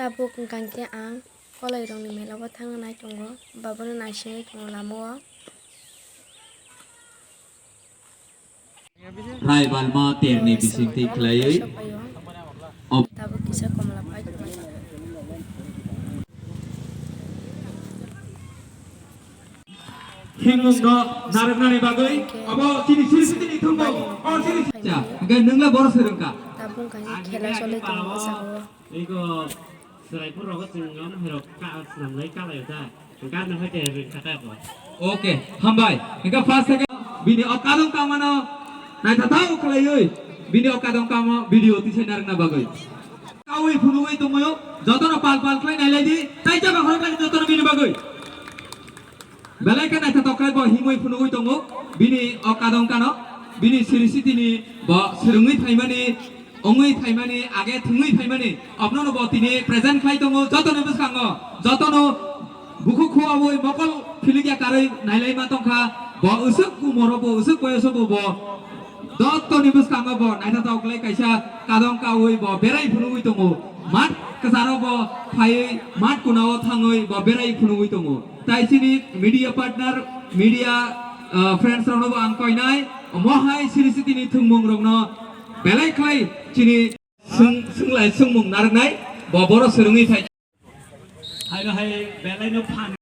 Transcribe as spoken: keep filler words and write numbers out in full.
Tabuk hwnkha khe ang Kolairokni mela o thangna nai tongo, babono naisingwi tongo lama o. Rai balma terni bisingtwi khlaiwi. Tabuk kisa komla pai. Himung no narwknani bagwi abo chini siri sitini thumbo o siri sitini. Hwnkhe nwngla boro swrwngkha. Tabuk hwnkha khe khela choli tongo bwskango. Ego chwraipur rogo chwng om herok ka swnamlai kalai da. Gan no hoite ring kata ko. Okay, hambai. Hwnkhe first second bini o kadong tangmano naithathao khlaiwi bini o kadong tangmo video tisai narwkna bagwi. Kawi phunugwi tongmio jotono pal pal khlai nailai di. Tai jaba khorok lai jotono bini bagwi. Belai khe naithotok khe bo himwi phunugwi tongo, bini o kadong kano, bini siri sitini bo swrwngwi phaimani, ongwi phaimani, age thwngwi phaimani, abono bo tini present khlai tongo, jotoni bwskango, jotono bukhuk khuawi mokol philikya karwi nailaima tongkha, bo usuk umoro bo usuk boyoso bo bo jotoni bwskango bo naithotok khlai kaisa kadong kawi bo berai phunugwi tongo, mat kwcharo bo phaiwi mat kunao thangwi bo berai phunugwi tongo. Tai chini media partner, media, ah, friends rokno bo ang koinai, omo hai siri sitini thwngmung rokno belai khlai chini swng-, swnglaiswngmung narwknai, bo boro swrwngwi phai. Haino hai belai no phan.